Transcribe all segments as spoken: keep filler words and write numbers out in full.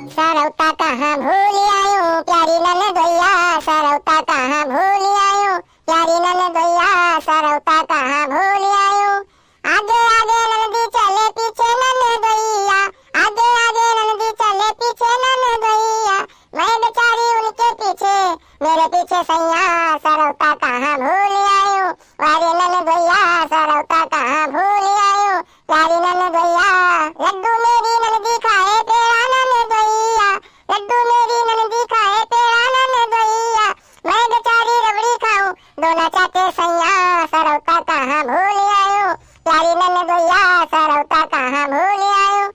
सरौता कहाँ भूल आयो, प्यारी ननदोइया, सरौता कहाँ भूल आयो, प्यारी ननदोइया, सरौता कहाँ भूल आयो। आगे आगे ननदी चले पीछे ननदोइया, आगे आगे ननदी चले पीछे ननदोइया। मैं बेचारी उनके पीछे, मेरे पीछे सैया, सरौता कहाँ भूल आयो, प्यारी ननदोइया, सरौता कहाँ भूल आयो। प्यारी ननदोइया, लड्डू मेरी ननदी खाए पेड़ा ननदोइया, लड्डू मेरी ननदी खाए पेड़ा ननदोइया। मैं बेचारी रबड़ी खाऊं, दोना चाटे सैया, सरौता कहाँ भूल आयो। प्यारी ननदोइया, सरौता कहाँ भूल आयो।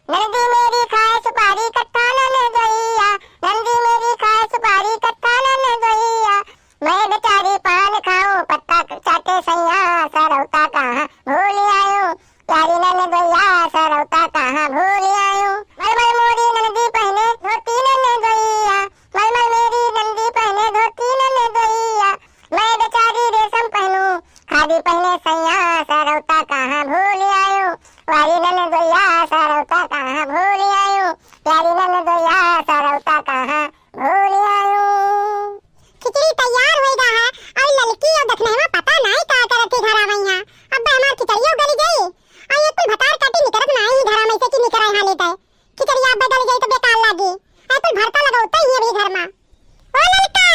ननदी मेरी खाए सुपारी कट्ठा ननदोइया, ननदी मेरी खाए सुपारी कट्ठा ननदोइया। मैं बेचारी पान खाऊं, पत्ता चाटे सैया, सरौता कहाँ भूल आयो। प्यारी ननदोइया, सरौता कहाँ भूल आयो। मलमल मोरी ननदी पहने धोती ननदोइया, मलमल मेरी ननदी पहने धोती ननदोइया। मैं बेचारी रेशम पहनूं, खादी पहने सैया, सरौता कहाँ भूल आयो। प्यारी ननदोइया, सरौता कहाँ भूल आयो। प्यारी ननदोइया, सरौता कहाँ भूल आयो। खिचड़ी तैयार होई गा है, और ललकी और दखनहवा पता नाई का करत ही घरा में यहाँ। अब हमार खिचड़ियो गल गई, और ये कुल भतार काटी निकरत नाई ही घरा में से कि निकरा यहाँ लेता है। खिचड़िया अब गल गई तो बेकार लागी, और कुल भरता लगावता ही अभी घर में। ओ ललका,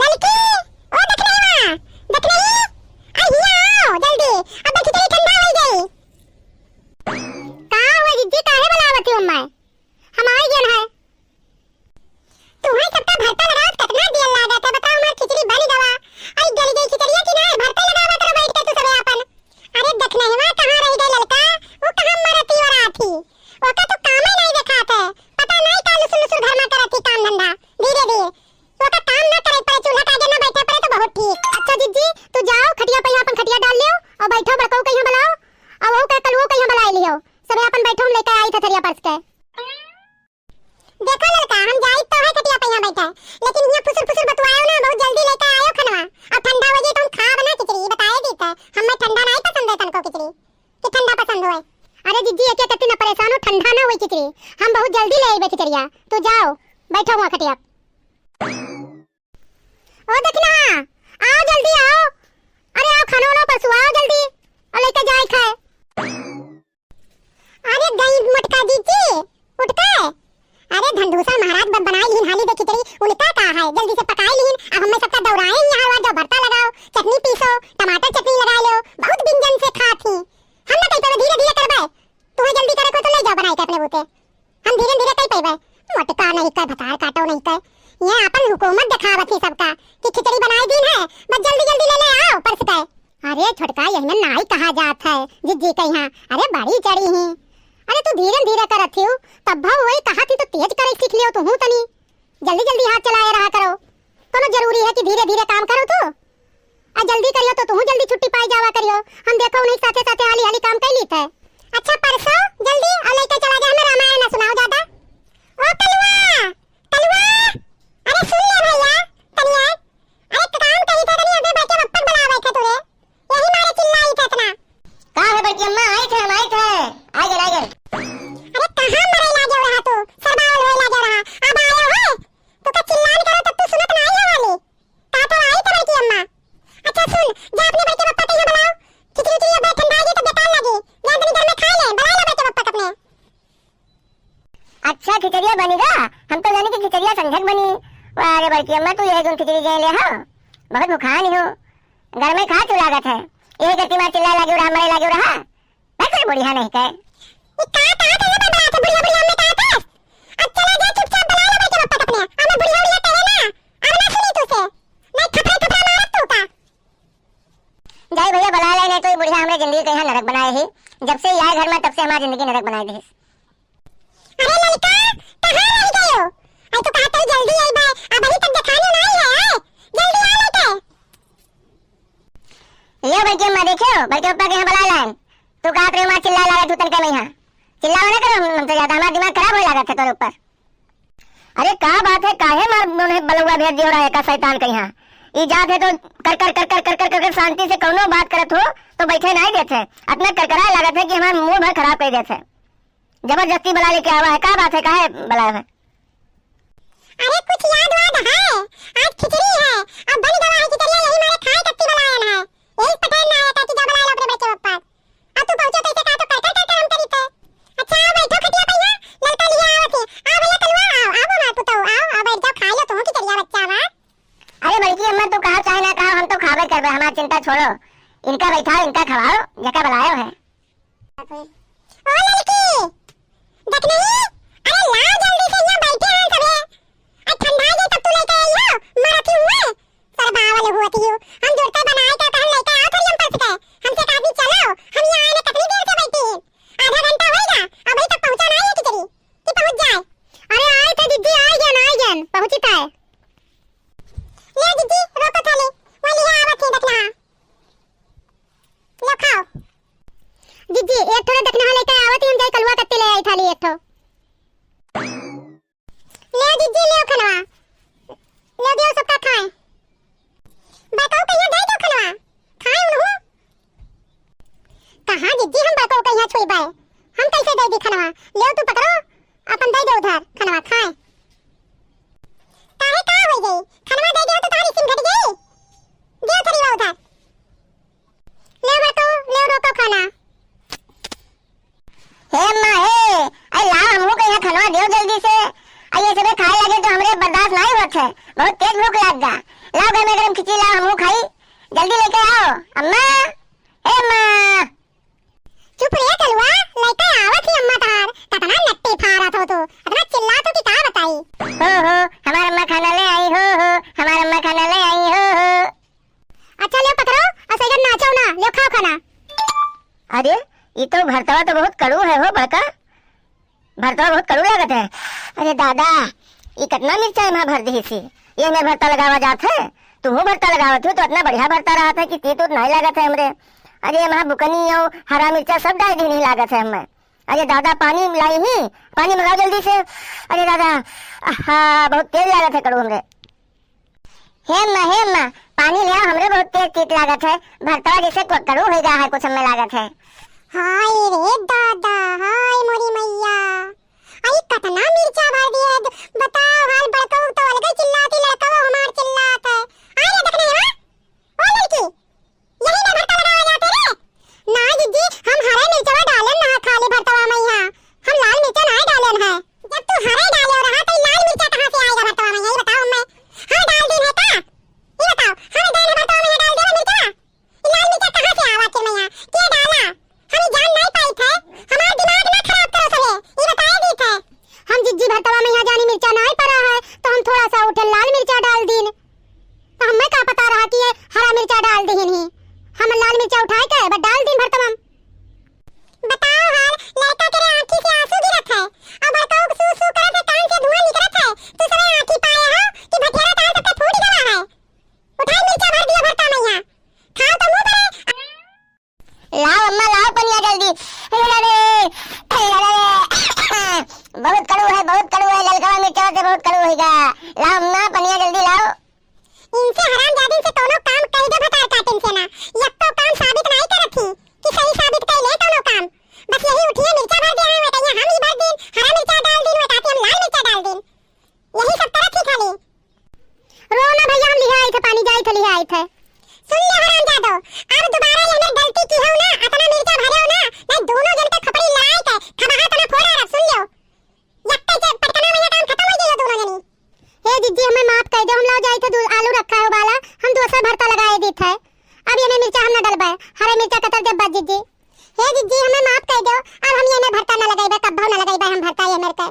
ललकी, ओ दखनहवा, दखनही, आ हिया आओ जल्दी, अब खिचड़ी ठंडा हो गई। का हुआ जिज्जी, काहे बुलावत हो अम्मा? हम आई गए हैं। तुम्हें सबका भरता लगावत कितना देर लागत है, बताओ, हमार खिचड़ी बन गवा। अरे गल गई खिचड़िया कि ना, भरता लगावा करो बैठ के तू सबे आपन। अरे दखनहवा कहाँ रह गए ललका, वो कहाँ मरती और आती, ओका तो कामे नहीं देखात है, पता नहीं का लुसुर लुसुर घर में करत ही काम धंधा। धीरे धीरे ओका काम ना करे पड़े, चूल्हा के आगे ना बैठे पड़े तो बहुत ठीक। अच्छा जिज्जी, तू जाओ खटिया पे अपन खटिया डाल लियो और बैठो, बड़कऊ कहियो बुलाओ, और वो कह कलुओ कहियो बुला लियो, सबे अपन बैठो, हम लेके आई थथरिया परस के। देखो ललका, हम जाई तो है खटिया पे यहाँ बैठे, लेकिन यहाँ फुसुर फुसुर बतुआयो ना, बहुत जल्दी लेके आयो खनवा। अब ठंडा हो जाए तो हम खाब ना खिचड़ी, बताए दी थे, हमें ठंडा नहीं पसंद है तनको खिचड़ी, कि ठंडा पसंद होए। अरे जिज्जी, एक एक ना परेशान हो, ठंडा ना होई खिचड़ी, हम बहुत जल्दी ले आइबे खिचड़िया, तू जाओ बैठो वहाँ खटिया। ओ दखिनहा, आओ जल्दी आओ, अरे आओ खाना वाना परसुआ, आओ जल्दी, और लेके जाए खाए। अरे गई मोटका जीजी, उठ के। अरे धनदूसर महाराज ब-, बनाई लीन हाली दे खिचड़ी, उनका का है, जल्दी से पकाई लीन। अब हमें सबका दौड़ाए ही यहाँ, जो भरता लगाओ, चटनी पीसो, टमाटर चटनी लगा लो, बहुत व्यंजन से खात ही। हम ना कहीं पे धीरे धीरे करबे, तुम्हें जल्दी करे को तो ले जाओ बनाई के अपने बूते, हम धीरे धीरे कहीं पेबे। मोटका नहीं कर, भतार काटो नहीं कर, ये अपन हुकूमत दिखावत ही सबका कि खिचड़ी बनाई दीन है, बस जल्दी जल्दी ले ले आओ परस के। अरे छोटका, यही में नाई कहा जात है, जिज्जी के यहाँ। अरे बड़ी चढ़ी ही। अरे तू धीरे धीरे करत थी, तब भाव वही कहा थी तो तेज करे सीख लियो तू हूँ तनी। जल्दी जल्दी हाथ चलाए रहा करो, कोनो जरूरी है कि धीरे धीरे काम करो तू? आ जल्दी करियो तो तू जल्दी छुट्टी पाई जावा करियो, हम देखो उन्हीं साथे साथे हाली हाली काम कर लीत है। अच्छा परसो जल्दी और लेके चला जा, हमें रामायण ना सुनाओ ज्यादा। ओ कलुआ, कलुआ, अरे सुन ले भैया, तनिया, अरे काम कही था तनी, अबे बैठे बप्पन बुलावे थे तुरे, यही मारे चिल्लाई थे इतना। का है बड़की अम्मा, आई थे हम, आई थे, आ गए, आ गए। अरे कहाँ मरे लागे रहा तू, सरबावल होए लागे रहा, अब आयो है, तो का चिल्लान करो तब तू सुनत ना आई है वाली, का तो आई थे बड़की अम्मा। अच्छा सुन, जा अपने बड़के पप्पा के यहाँ बुलाओ, खिचड़ी उचड़ी अब ठंडा आ गई तो बेकार लगी, जा तनी घर में खा ले, बुला ले बड़के पप्पा के अपने। अच्छा, खिचड़िया बनी गा? हम तो जानी कि खिचड़िया संझक बनी। वाह रे बड़की अम्मा, तू यह जोन खिचड़ी गए ले हो, बहुत भुखान हो, घर में खा क्यों लागत है? यही गति मार चिल्लाए लागे रहा, मरे लागे रहा। बैठ रे बुढ़िया नहीं कहे। ई का कहा था ये बड़ा थे बुढ़िया बुढ़िया हमने कहा था? अब चला जा चुपचाप बुला ले बड़के पप्पा अपने। हमें बुढ़िया बुढ़िया कहे ना, अब ना सुनी तू से। नहीं थपड़ा थपड़ा मारत तू का? जाई भैया बुला ले, नहीं तो ये बुढ़िया हमरे जिंदगी के यहाँ नरक बनाए ही। जब से ये आए घर में तब से हमारी जिंदगी नरक बनाए दी। अरे ललका, कहाँ रह गयो? आई तो कहा तू जल्दी आई बे, अब अभी तक देखाने नहीं है, आए? जल्दी आ लेके। ये बड़की अम्मा देखियो, बड़के पप्पा के यहाँ बुला लाए। तू कहा रे माँ चिल्ला लगा तू तनके में यहाँ। चिल्लाओ ना करो, हम, हम तो ज्यादा हमारा दिमाग खराब हो लगा था तेरे ऊपर। अरे का बात है, काहे मार उन्हें बलुआ भेज दियो रहा है का शैतान के यहाँ? ई जात है तो कर कर कर कर कर कर कर कर शांति से कौनो बात करत हो तो बैठे नहीं देते। इतना करकराए लागत है कि हमारा मूड भर खराब कर देते। जबरदस्ती बुला लेके आवा है, का बात है, काहे बुलाया है? अरे कुछ याद वाद है? आज खिचड़ी है, अब बन गवा है खिचड़िया, यही मारे खाए कत्ती बलायन है। यही पटेल ना है, ताकि जा बलाए लो अपने बड़के पप्पा। अब तू पहुँचे तो इसे कहा तो कर कर कर कर हम करी पे। अच्छा आओ बैठो खटिया पे यहाँ, ललका लिया आओ थे। आओ भैया कलुआ आओ, आओ हमार पुतौ, आओ, आओ बैठ जाओ, खा लो तुम खिचड़िया बच्चा हमार। अरे बड़की अम्मा तू कहा चाहे ना कहा हम तो खाबे करबे, हमार चिंता छोड़ो। इनका बैठाओ, इनका खवाओ, जका बलायो है। ओ लड़की, देख नहीं, अरे लाओ जल्दी से, यहाँ बैठे हैं सबे। आ ठंडा जाए तब तू लेके आई हो, मरत ही हुए। सरबावल हुआ थी हो, हम जुड़ते बनाए का कहन लेके आओ थोड़ी हम परस के। हमसे कहा भी चलो, हम यहाँ आए ना कितनी देर से बैठी हैं। आधा घंटा होएगा, अभी तक पहुँचा नहीं है खिचड़ी, कि पहुँच जाए। अरे आए थे जिज्जी, आए गए, आए गए, पहुँची था। ले जिज्जी, रोको थाली, वो लिया आवत ही दखना। लो खाओ। जिज्जी, एक ठो दखना लेके आवत ही, हम जाई कलुआ कत्ती ले आई थाली एक ठो। ले जिज्जी, ले खनवा। ले दियो सबका खाए। बड़कऊ कहिया दे दो खनवा। खाए उनहु। कहाँ जिज्जी हम बड़कऊ कहिया छुई बाए? हम कैसे दे दी खनवा? ले तू पकड़ो, अपन दे दे उधर खनवा खाए। काहे का हो गई? खनवा दे दे तो तारी सिम घट गई। दे थरीवा उधर। ले बड़कऊ, ले रोको खाना। हे अम्मा, हे, अरे लाओ, हमहू के यहाँ खनवा देव जल्दी से। आ ये सबे खाए लगे तो हमरे बर्दाश्त नाहीं होत है, बहुत तेज भूख लाग गा। लाओ, गरमे गरम खिचड़ी लाओ, हमहू खाई। जल्दी लेके आओ, अम्मा, हे अम्मा। चुप रे कलुआ, लइका आवत ही अम्मा तहार, कतना नट्टी फारत हो तू, अतना चिल्लात हो कि का बताई। हो, हो, हमार अम्मा खाना ले आई, हो, हो, हमार अम्मा खाना ले आई, हो, हो। अच्छा, ले पकड़ो, और सही नाचो ना, ले खाओ खाना। अरे, ई तो भरतवा तो बहुत कड़ू है हो बड़का, भरतवा बहुत कड़ू लागत है। अरे दादा, ई कतना मिर्चा एमा भर दिहिसी, ये में भरता लगावा जात है, तुहू भरता लगावत हो तो इतना बढ़िया भरता रहत है कि तीत उत नहीं लागत है हमरे। अरे एमा बुकनी और हरा मिर्चा सब डाल दी नहीं लागत है हमें। अरे दादा, पानी लाई ही, पानी मंगाओ जल्दी से। अरे दादा, आहा, बहुत तेज लागत है कड़ू हमरे। हे अम्मा, हे अम्मा, पानी ले आओ, हमरे बहुत तेज तीत लागत है, भरतवा जैसे क-, कड़ू हो गया है कुछ हमें लागत है। हाय रे दादा, हाय मोरी मैया, आई कतना मिर्चा भर दिए है, बताओ हाल, बड़कऊ तो अलगे चिल्लाती, लड़कऊ हमार चिल्लात है। आ रे देख नहीं, हाँ? ओ लड़की, यही ना भरता लगावा जाते रे? ना जिज्जी, हम हरे मिर्चवा डालेन ना खाली भरतवा में यहाँ। हम लाल मिर्चा ना डालेन है। जब तू हरे डाले रहा तो लाल मिर्चा कहाँ से आएगा भरतवा में? यही बताओ हमें। हाँ डाल दीन है का? ये बताओ, हम डाल भरतवा में डाल देवे मिर्चा? ये लाल मिर्चा कहाँ से आवा आखिर में यहाँ? के डाला? हम ये जान नहीं पाई थे। हमारा दिमाग ना खराब करो सले। ये बताए दी थे। हम जिज्जी भरतवा में यहाँ जानी मिर्चा नहीं पड़ा है, तो हम थोड़ा सा उठे लाल मिर्चा डाल दीन। तो हमें का पता रहा कि ये हरा मिर्चा डाल दीन ही। हम लाल मिर्चा उठाए के बस डाल दीन भरतवा में। बताओ हाल, लड़का के रे आँखी से आंसू गिरत है, और बड़काऊ के सू सू करत है, कान से धुआं निकलत है, तू सबे आँखी पाए हो कि भटियारा तार सबके फूट गवा है। उठाई मिर्चा भर दिया भरता मैया, खाओ तो मुंह भरे। लाओ अम्मा, लाओ पनिया जल्दी। अरे, अरे, अरे, बहुत कड़ू है, बहुत कड़ू है, ललकवा मिर्चा से बहुत कड़ू होइगा। लाओ अम्मा, पनिया जल्दी लाओ। इनसे हरामजादिन से कौनो काम कह दे भतार काटिन से ना, यक्को काम साबित नाई करत ही कि सही साबित कर ले कौनो काम। बस यही उठिए मिर्चा भर दे हैं, वैसे हम ही भर दीन, हरा मिर्चा डाल दीन, वैसे हम लाल मिर्चा डाल दीन। यही सब करत ही खाली। रो ना भैया, हम लिहा आई थे, पानी जाई थे, लिहा आई थे। सुन ले हरामजादो, अब दोबारा ये हमर गलती की हो ना, अतना मिर्चा भरे हो ना, मैं दोनों जन के खपड़ी लड़ाई के खबहा तना फोड़ा रख, सुन लियो। यत्ते से पटकना में ये काम खत्म हो जाइए दोनों जनी। हे जिज्जी, हमें माफ कर दो, हम लाओ जाई थे दू-, आलू रखा है उबाला, हम दूसरा भरता लगाए दी थे। अब ये में मिर्चा हम ना डलबे, हरे मिर्चा कतर जब बच जिज्जी। हे जिज्जी, हमें माफ कर दो, अब हम ये में भरता ना लगाइबे, कब्बो ना लगाइबे हम भरता ये मेरे के।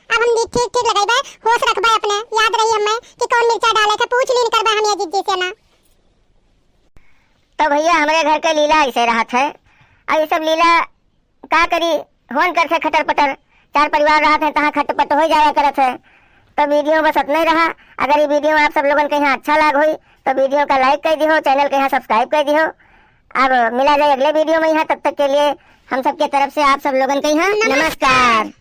अब हम ठीक ठीक लगाइबे, होश रखबे अपने, याद रही हमें कि कौन मिर्चा डाले थे, पूछ लीन करबे हम ये जिज्जी से ना। तो भैया, हमरे घर के लीला ऐसे रहत है, और ये सब लीला का करी, होन करथे खटर पटर, चार परिवार रहत हैं, तहाँ खटपट हो जाया करत है। तो वीडियो बस इतना ही रहा। अगर ये वीडियो आप सब लोगन के यहाँ अच्छा लाग होई, तो वीडियो का like कर दिहो, चैनल के यहाँ subscribe कर दिहो। अब मिला जाए अगले वीडियो में यहाँ, तब तक के लिए हम सबके तरफ से आप सब लोगन के यहाँ नमस्कार। नमस्कार।